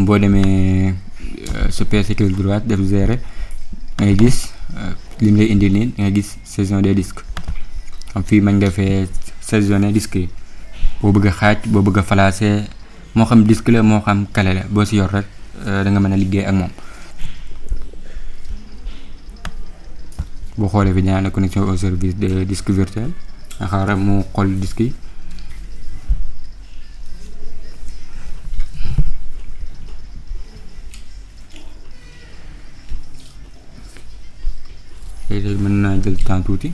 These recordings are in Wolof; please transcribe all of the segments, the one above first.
boo demee sa PC clic droit def gérer da ngay gis lim lay indi nii da ngay gis saison des disques am fii mën nga fee saisonner disque yi boo bëgg a xaaj boo bëgg a flasher moo xam disque la moo xam clé la boo si yor rek da nga mën a liggéey ak moom. boo xoolee fi ñaan la connexion au service de disque virtuel nga xaaral mu xool disque yi. léegi mën naa jël temps tuuti.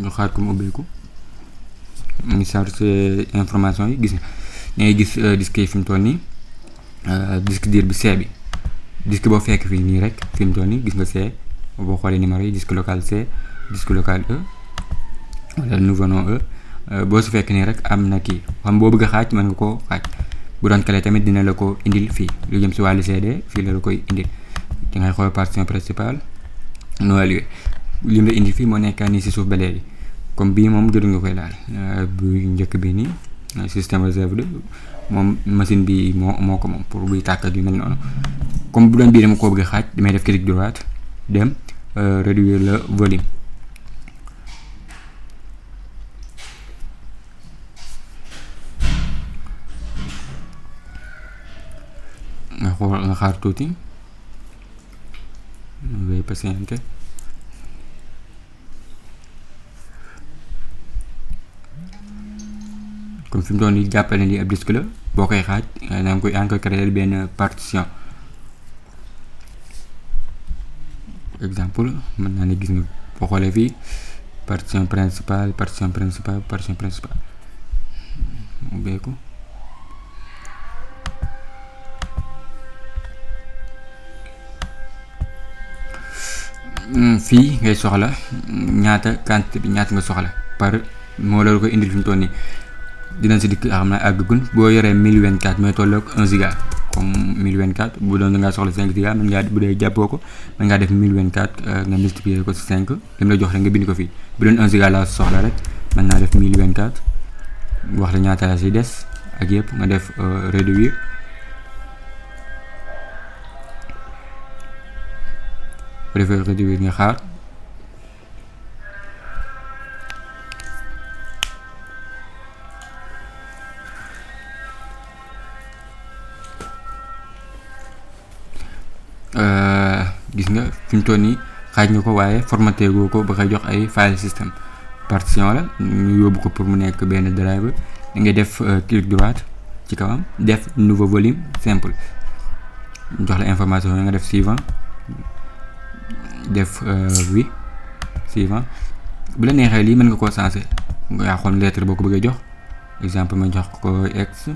ñu xaar ko mu ubbeeku mu ngi chargé information yi gis nga ngay gis disque yi fi mu toll nii disque dur bi C bi disque boo fekk fii nii rek fi mu toll nii gis nga C boo xoolee numéro yi disque local C disque local E wala nouveau nom E boo si fekk nii rek am na kii xam boo bëgg a xaaj mën nga koo xaaj bu doon clé tamit dina la ko indil fii lu jëm si wàllu CD fii la koy indil da ngay xool partition principale no évalué lim la indi fii moo nekkaa nii si suuf ba léegi comme bii moom jotu nga koy laal bu njëkk bi nii système réserve moom machine bi moo ko moom pour buy tàkk ak yu mel noonu comme bu doon bii dama koo bëgg a xaaj damay def clic droit dem réduire le volume nga xool nga xaar tuuti veuillez patienter. comme fi mu doon nii jàppale ni ab disque la boo koy xaaj yaa ngi koy créer benn partition exemple mën naa ne gis nga boo xoolee fii partition principale mu beeku fii ngay soxla ñaata quantité bi ñaata nga soxla par moo la ko indil fi mu toll nii dinañ si dikk xam naa àggagun boo yoree 1024 mooy tolloog 1 giga comme 1024 bu doon da ngaa soxla 5 giga mën ngaa bu dee jàppoo ko mën ngaa def 1024 nga multiplier ko si 5 lim la jox rek nga bind ko fii bu doon 1 giga laa soxla rek mën naa def 1024 wax la ñaata la si des ak yëpp nga def réduire bu defee réduire nga xaar gis nga fi mu toll nii xaaj nga ko waaye formaté goo ko ba koy jox ay file system partition la ñu yóbbu ko pour mu nekk benn driver da ngay def clic droit ci kawam def nouveau volume simple jox la information nga def suivant def oui suivant bu la neexee lii mën nga koo sensé yaa xool lettre boo ko bëggee jox exemple ma jox ko x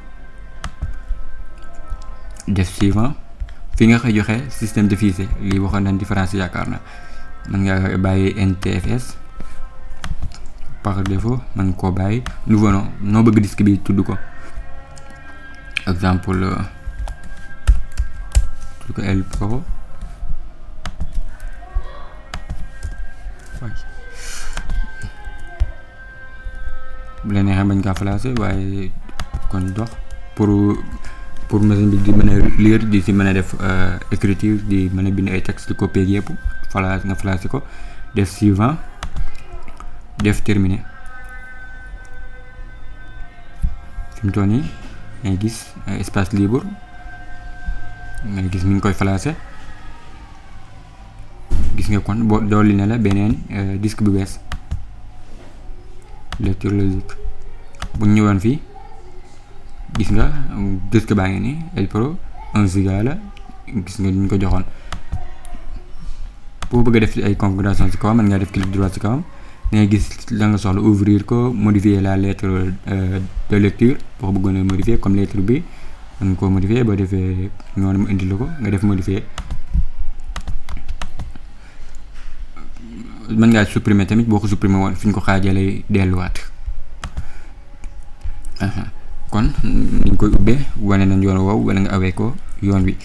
def suivant fi nga koy joxe système de fichier lii waxoon nañ différence yaakaar na mën nga bàyyi NTFS par défaut mën nga koo bàyyi nouveau nom noo bëgg disque bi tudd ko exemple tudd ko L Pro bu la neexee bañ kaa flasher waaye kon dox pour machine bi di mën a lire di si mën a def écriture di mën a bind ay texte di copier yëpp nga flasher ko def suivant def terminé fi mu toll nii ngay gis espace libre ngay gis mi ngi koy flasher gis nga kon boo dolli na la beneen disque bu bees lecture logique bu ñu ñëwoon fii gis nga disque baa ngi nii L Pro 1 giga la gis nga ñu ko joxoon boo bëgg a def ay configuration ci kawam mën ngaa def clic droit ci kawam da ngay gis la nga soxla ouvrir ko modifier la lettre de lecture boo ko bëggoon a modifier comme lettre bi mën nga koo modifier boo defee noonu mu indi la ko nga def modifier mën ngaa supprimer tamit boo ko supprimer woon fi ñu ko xaajalee delluwaat. kon ni ñu koy ubbee wane nañ yoon woowu wala nga awee ko yoon wi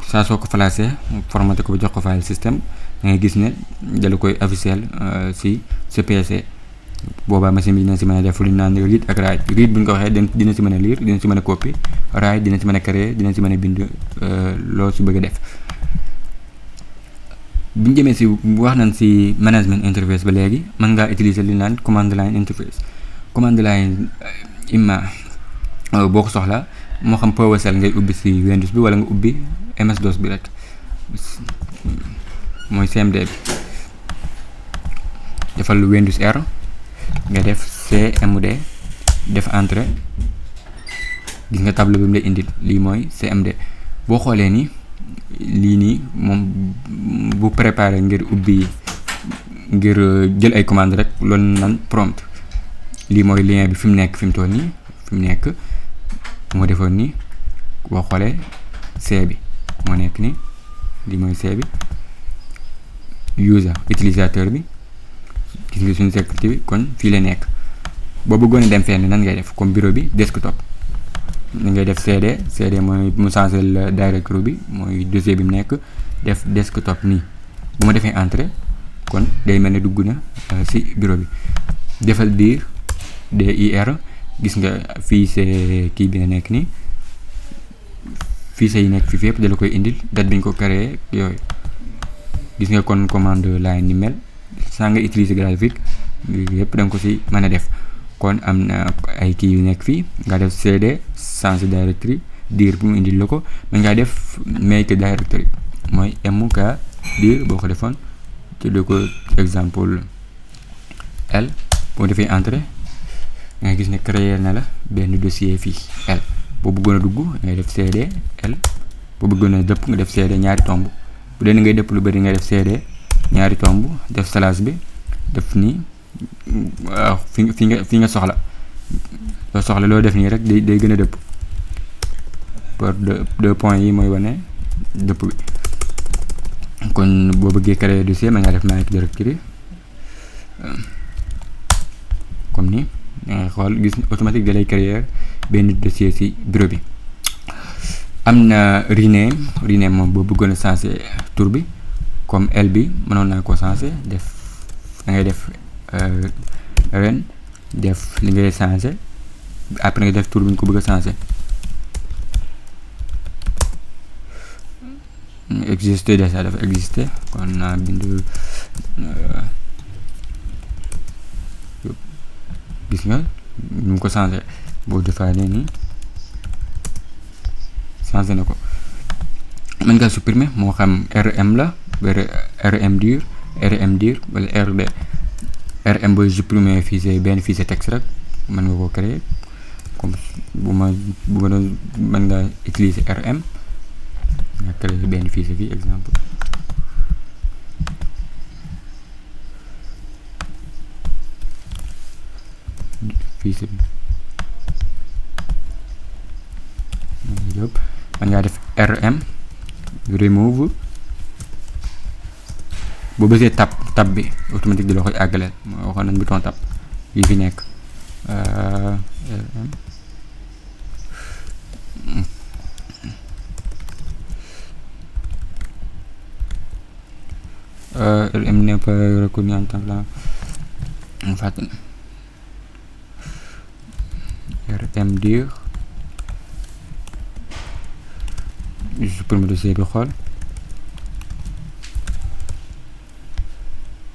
saa soo ko placé formaté ko ba jox ko file système da ngay gis ne dala koy officiel si sa PC. boobaa machine bi dina si mën a def lu ñu naan read ak write. Read bu ñu ko waxee dina si mën a lire, dina si mën a copier. Write dina si mën a créer, dina si mën a bind loo si bëgg a def. bu ñu jëmee si wax nañ si management interface ba léegi mën ngaa utiliser li ñu naan command line interface. Command line imma boo ko soxla moo xam PowerShell ngay ubbi si Windows bi wala nga ubbi MS-DOS bi rek mooy CMD bi. defal Windows R nga def CMD def entrée gis nga tableau bi mu lay indil lii mooy CMD. boo xoolee ni lii nii moom bu préparé ngir ubbi ngir jël ay commande rek loolu naan prompt. lii mooy lien bi fi mu nekk fi mu toll nii fi mu nekk moo defoon nii boo xoolee C bi moo nekk nii lii mooy C bi user utilisateur bi gis nga suñu sécurité bi kon fii la nekk. boo bëggoon a dem fenn nan ngay def comme bureau bi desktop ni ngay def CD mooy mu changer le directory bi mooy dossier bi mu nekk def desktop nii. bu ma defee entrée kon day mel ne dugg na si bureau bi. defal dir gis nga fii c'est kii bi nga nekk nii fii say nekk fii fépp da la koy indil date bi ñu ko créé yooyu. gis nga kon commande line ni mel saa nga utiliser graphique yëpp da nga ko si mën a def. kon am na ay kii yu nekk fii nga def cd change directory dir bu mu indil la ko mais nga def make directory mooy mk dir boo ko defoon tuddee ko exemple L. boo defee entrée nga gis ne créer na la benn dossier fii L. boo bëggoon a dugg ngay def cd L. boo bëggoon a dëpp nga def cd ñaari tomb. bu dee ngay dëpp lu bari nga def cd ñaari tomb def slash bi def nii fi nga soxla loo def nii rek day gën a dëpp par deux points yi mooy wane dëpp bi. kon boo bëggee créer dossier ma nga def make directory comme ni nga xool gis automatique da lay créer benn dossier ci bureau bi. am na rename moom boo bëggoon a changer tur bi comme L bi mënoon naa ko changer def da ngay def ren def li ngay changer après nga def tur bi ñu ko bëgg a changer. existé déjà dafa existé kon naa bind gis nga ñu ko changer boo defalee nii changer na ko. mën ngaa supprimer moo xam rm la wala rm dir wala rd. rm booy supprimer fichier benn fichier texte rek mën nga ko créer comme bu ma doon mën nga utiliser rm nga créer benn fichier fii exemple fichier bi yëpp mën ngaa def rm remove. boo bësee tab bi automatique di la koy àggaleel moo waxoon nañ bouton tab yi fi nekk rm n'est pas reconnu en tant que fàtte rm dir supprimer dossier bi xool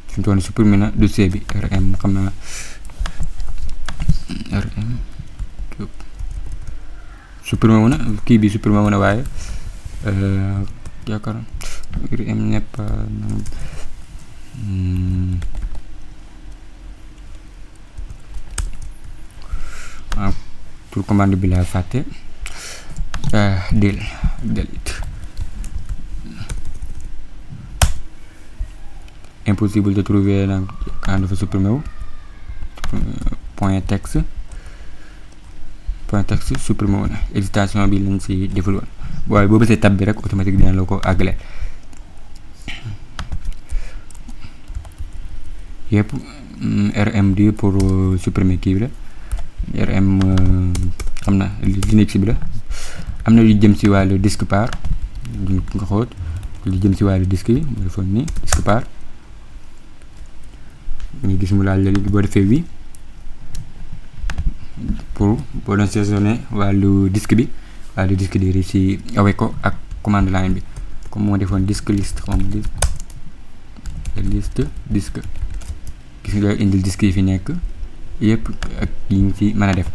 fi mu toll nii supprimer na dossier bi rm xam naa rm supprimer wu na kii bi supprimer wu na waaye yaakaar rm n'est pas pour commande bi laa fàtte delete impossible de trouver nag quand dafa supprimer wu point texte supprimer wu na hésitation bi lañ si deful woon waaye boo bësee tab bi rek automatique dina la ko àggale. yëpp. RM2 pour supprimer kii bi la. RM xam na Linux bi la. am na lu jëm ci wàllu disque part duñ nga xool lu jëm ci wàllu disque yi mooy defoon ni disque part ñu gis mu laal la léegi boo defee wi pour boo doon sélectionné wàllu disque bi wàllu disque di ci awee ko ak commande line bi comme moo defoon disque list xam liste disque gis nga indil disque yi fi nekk yëpp ak yi ngi ci mën a def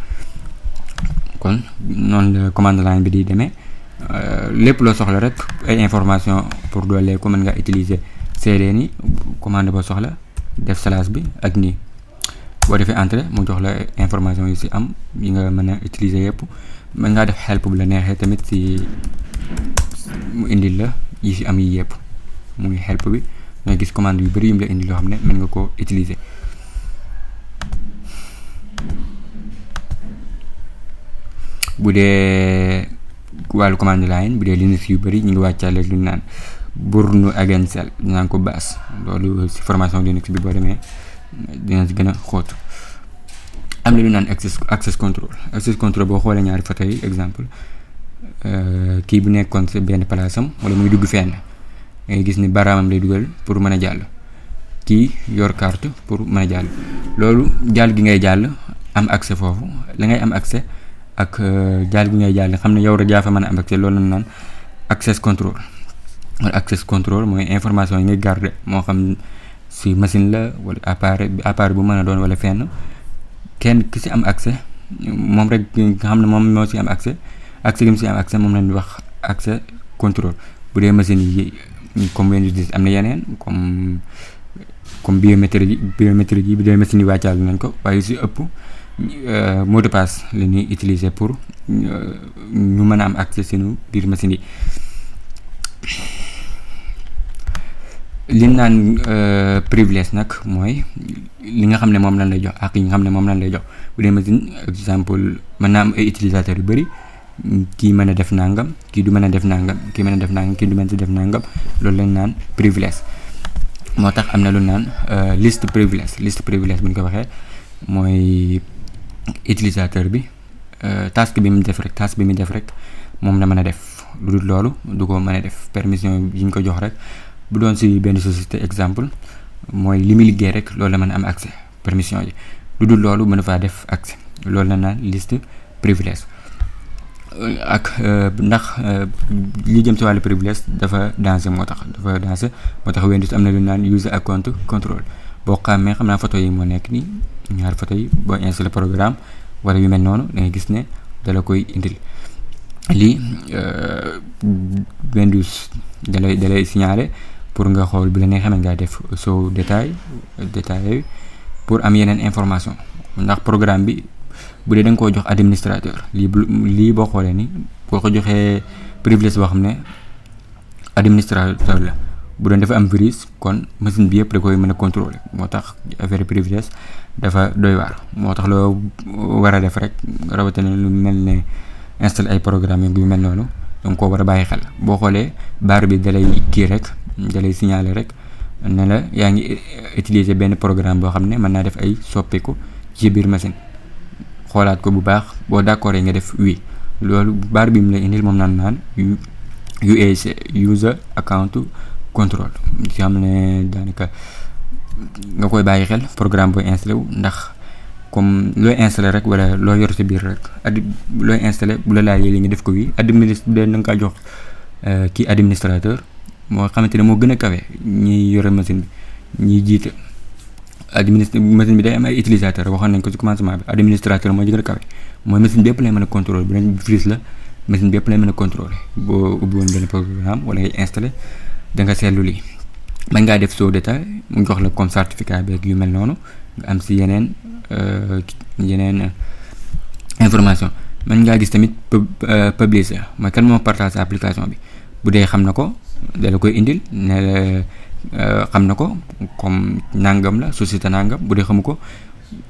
kon noonu la commande line bi di demee lépp loo soxla rek ay information pour doole ko mën nga utiliser CD ni commande boo soxla def slash bi ak nii boo defee entrée mu jox la information yi ci am yi nga mën a utiliser yëpp mën ngaa def help bu la neexee tamit ci mu indil la yi ci am yi yëpp muy help bi nga gis commande yu bari yu mu la indil loo xam ne mën nga ko utiliser. bu dee wàllu commande line bu dee Linux yu bari ñu ngi wàccaale lu ñu naan Bourne Against Shell ñu naan ko bash loolu ci formation Linux bi boo demee dina ci gën a xóot. am na lu ñu naan access control boo xoolee ñaari photo yi exemple kii bu nekkoon ci benn place am wala muy dugg fenn ngay gis ni baraamam lay dugal pour mën a jàll kii yor carte pour mën a jàll loolu jàll gi ngay jàll am accès foofu la ngay am accès ak jàll gi ngay jàll xam ne yow rek yaa fa mën a am accès loolu la ñu naan access control wala access control mooy information yi ngay garder moo xam ci machine la wala appareil bu mën a doon wala fenn kenn ki ci am accès moom rek nga xam ne moom moo ci am accès gi mu ci am accès moom lañuy wax accès control. bu dee machine yi comme Windows am na yeneen comme biométrie yi bu dee machine yi wàccaal nañ ko waaye ci ëpp mot de passe la ñuy utiliser pour ñu mën a am accès sunu biir machine yi. li naan privilège nag mooy li nga xam ne moom lañ lay jox ak yi nga xam ne moom lañ lay jox bu dee machine exemple mën naa am ay utilisateurs yu bari kii mën a def nangam kii du mën a def nangam kii mën a def nangam kii du mën a def nangam loolu lañ naan privilège. moo tax am na lu naan liste privilège bu ñu ko waxee mooy utilisateur bi task bi mu def rek moom la mën a def lu dul loolu du ko mën a def permission yi ñu ko jox rek. bu doon ci benn société exemple mooy li muy liggéey rek loolu la mën a am accès permission yi lu dul loolu mën a faa def accès loolu la naan liste privilège. ak ndax li jëm ci wàllu privilège dafa danger moo tax Windows am na lu naan user account control boo xamee xam naa photo yi moo nekk nii ñaari photo yi boo installé programme wala yu mel noonu da ngay gis ne dala koy indil lii Windows dalay signaler pour nga xool bi la neexee nga def show détail pour am yeneen information ndax programme bi bu dee da nga koo jox administrateur lii boo xoolee ni boo ko joxee privilège boo xam ne administrateur la bu doon dafa am virus kon machine bi yëpp da koy mën a contrôler moo tax affaire privilège dafa doy waar moo tax loo war a def rek rawatina lu mel ne installer ay programme yu mel noonu donc koo war a bàyyi xel boo xoolee barre bi dalay kii rek dalay signaler rek ne la yaa ngi utiliser benn programme boo xam ne mën naa def ay soppeeku ci biir machine xoolaat ko bu baax boo d'accord nga def oui loolu barre bi mu lay indil moom naan UAC user account control ci xam ne daanaka nga koy bàyyi xel programme booy installé wu ndax comme looy installé rek wala loo yor ci biir rek looy installé bu la laajee li nga def ko oui da nga kaa jox kii administrateur moo xamante ne moo gën a kawe ñiy yore machine bi ñiy jiite machine bi day am ay utilisateur waxoon nañ ko ci commencement bi administrateur moo gën a kawe mooy machine bi yëpp lay mën a contrôler bu leen virus la machine bi yëpp lay mën a contrôler boo ubbi woon benn programme wala ngay installé da nga seetlu lii mën ngaa def soo détail mu jox la comme certificat beeg yu mel noonu nga am si yeneen information mën ngaa gis tamit publisher mooy kan moo partage application bi bu dee xam na ko da la koy indil ne xam na ko comme nangam la société nangam bu dee xamu ko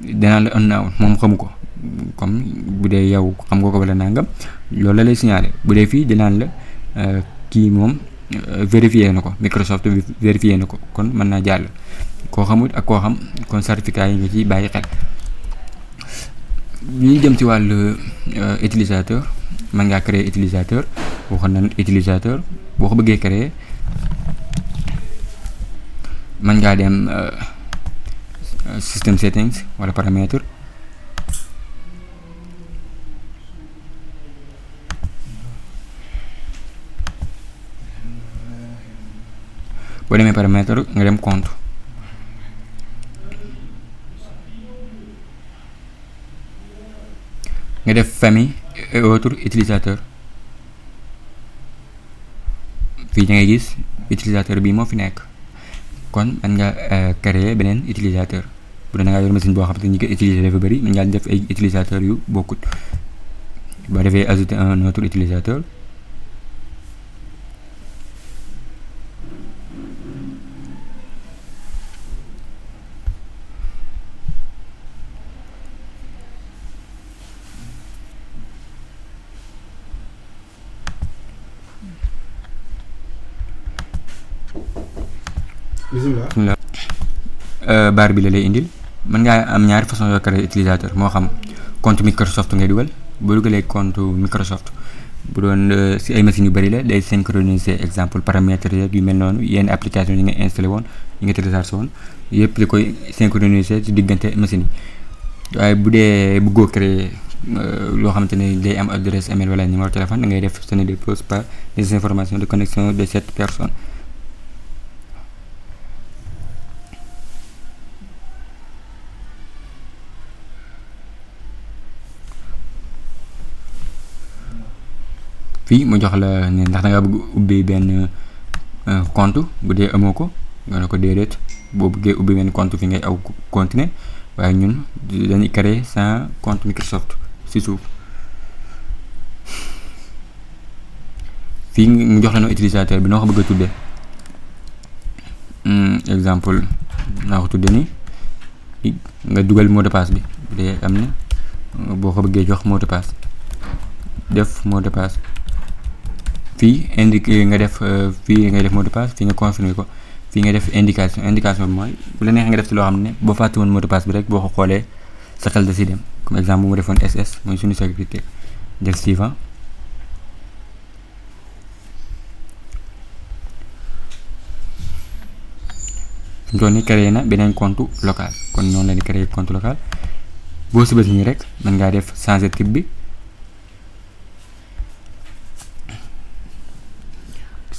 danaa la unknown moom xamu ko comme bu dee yow xam nga ko wala nangam loolu la lay signaler bu dee fii dinaan la kii moom vérifier na ko Microsoft vérifier na ko kon mën naa jàll koo xamut ak koo xam kon certificat yi nga ci bàyyi xel. li jëm ci wàllu utilisateur mën ngaa créer utilisateur waxoon na utilisateur boo ko bëggee créer mën ngaa dem system settings wala paramètre boo demee paramètre nga dem compte nga def famille et autres utilisateurs fii da ngay gis utilisateur bi moo fi nekk kon mën nga créer beneen utilisateur bu dee da ngaa yor machine boo xam te ñi ko utiliser dafa bëri mën ngaa def ay utilisateurs yu bokkut boo defee ajouter un autre utilisateur bismillah. Baar bi la lay indil mën ngaa am ñaari façon yoo créer utilisateur moo xam compte Microsoft ngay dugal boo dugalee compte Microsoft bu doon si ay machines yu bëri la day synchroniser exemple paramètres yeeg yu mel noonu yenn application yi nga installé woon yi nga téléchargé woon yëpp da koy synchroniser ci diggante machines yi waaye bu dee bëggoo créer loo xamante ne day am adresse email wala numéro téléphone da ngay def ce ne dépose pas les informations de connexion de cette personne. fii mu jox la ne ndax da nga bëgg ubbi benn compte bu dee amoo ko nga ne ko déedéet boo bëggee ubbi benn compte fi ngay aw continuer waaye ñun dañuy créer sans compte Microsoft ci suuf fii mu jox la no utilisateur bi noo ko bëgg a tuddee exemple naa ko tuddee ni nga dugal mot de passe bi bu dee am na boo ko bëggee jox mot de passe def mot de passe fii indiqué nga def fii ngay def mot de passe fii nga confirmer ko fii nga def indication bi mooy bu la neexee nga def ci loo xam ne boo fàtte woon mot de passe bi rek boo ko xoolee sa xel da si dem comme exemple bu ma defoon SS mooy suñu sécurité def suivant suñu toon ni créé na beneen compte local kon noonu la ni créé compte local boo si bës nii rek mën ngaa def changer type bi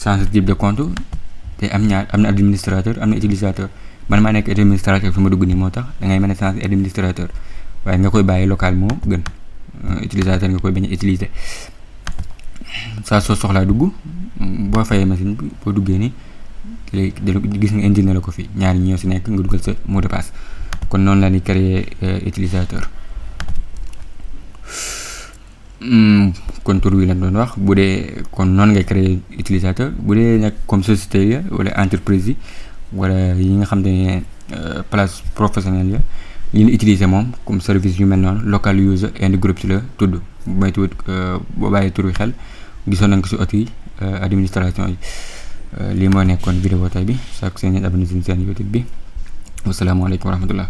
changer type de compte te am na administrateur am na utilisateur man maa nekk administrateur fi ma dugg nii moo tax da ngay mën a changer administrateur waaye nga koy bàyyi local moo gën utilisateur nga koy bañ a utiliser saa soo soxlaa dugg boo fayee machine bi boo duggee nii léegi gis nga indi na la ko fi ñaari ñoo si nekk nga dugal sa mot de passe kon noonu la ni créer utilisateur. kon tur wi lañ doon wax bu dee kon noonu ngay créer utilisateur bu dee nag comme société ya wala entreprise yi wala yi nga xam ne place professionnelle ya yi ñu utiliser moom comme service yu mel noonu local user and groups la tudd may tuut boo bàyyi tur wi xel gisoon nañ ko si ot yi administration yi lii moo nekkoon vidéo tay bi sax seen abonné seen YouTube bi wasalaamaaleykum wa rahmatullah